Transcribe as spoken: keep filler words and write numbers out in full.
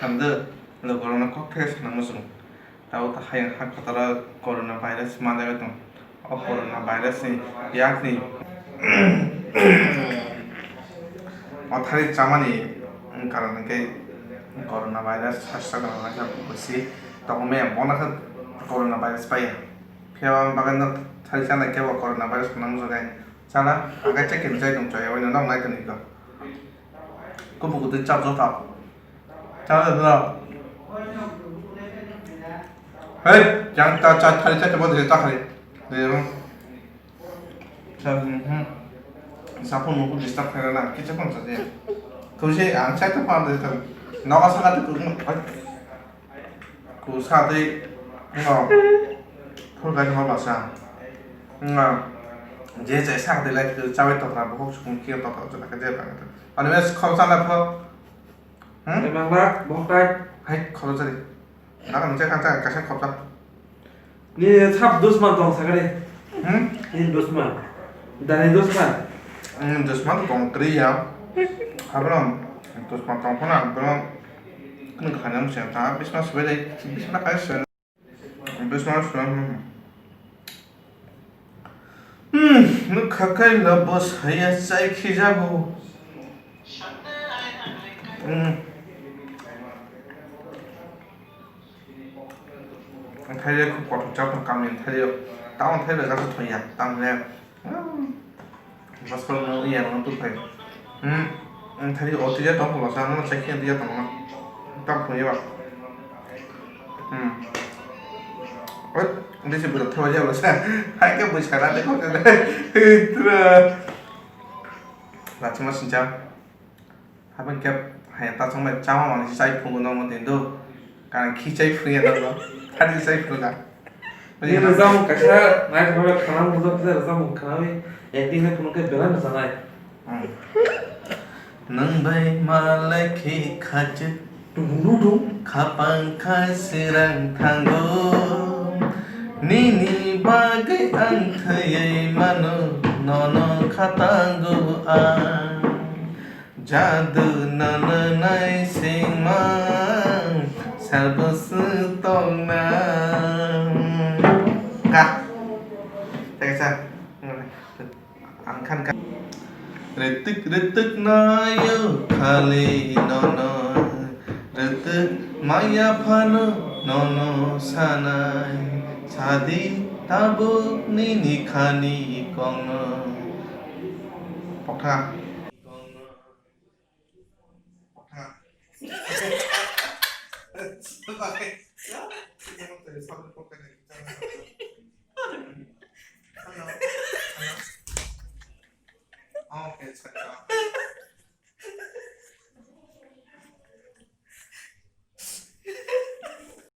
Hamdo, lokorokno kok thai sanang muchung. Tabuk ta hayung ha kotoro corona virus manjagwi tong. O corona virus ni yakni o thari chamani karon hwnkhe corona virus sasra gana naikha busi tongmaya bono khe corona virus paiya. Phiya bagwi no thari chanai khe bo corona virus nang muchung khe chana hwnkhe check khe chai tong chaya bai no nang nai tong iko. Kubuk twi chap jotha. Chana jotha. Hey, yang ta cha thari cha cha bo de ta khari. De ro. Sa hmm. Sa phone mo disturb khaina na kicha phone sa je. Khose ang cha ta phone de ta. Noga sa ka tu. Ku sa tei no phul gani hor basa. Nga je je sa tei lai tu chawi tokra bohok sukun kiya tokra jana ka je bang. Ani mes khor sana pho. Hmm? Emang bak bohok tai. Hai khor jari. Naka nung chai kha chai kaisa khor ta. Ni sab dusman tong sakani. Hmm? Ni dusman. Dani dusman. Hmm, dusman tong kri ya. Habram dusman tong phana habram. Kini khanyang siya ta bisma sibai dai bisma kai siya. Bisma siya. Hmm, nuk khakai lo boss haya chai khijabu. Hmm. Ang thai khub kothok chapang kamni thai. Tamo thai bai kasu thoya tamne. Bas phone no iya no tu phai. Hmm. Ang thari o tiya tong pula sa no chakhi tiya tong na. Tam phone ya ba. Hmm. Oi, ini si budak thawa ya ba sa. Hai ke bui sana de ko de. Hitra. Lachima sincha. Habang kep hai ta chong bai chama mani chai phungo no mo din do. Kan khi chai phungo no. Thari chai phungo. Ni rwchapmung kaisa naithotok khe khwnam rwjak khe rwchapmung khwnamwi acting khe phunukhe belai mwchanai. Hmm. Nwng bai malai khe khachuk khapang khai sirang thango. Nini bagwi ang thwiwi mano, nono khatango ang. Jadu nono naisingma salbo swtokna. Ka. Tei sa. Ang khan ka. Rwtwk rwtwk nayo khali nono. Rwtwk maya phano nono sanai. Sadi tabuk nini khani kongno. Pokha.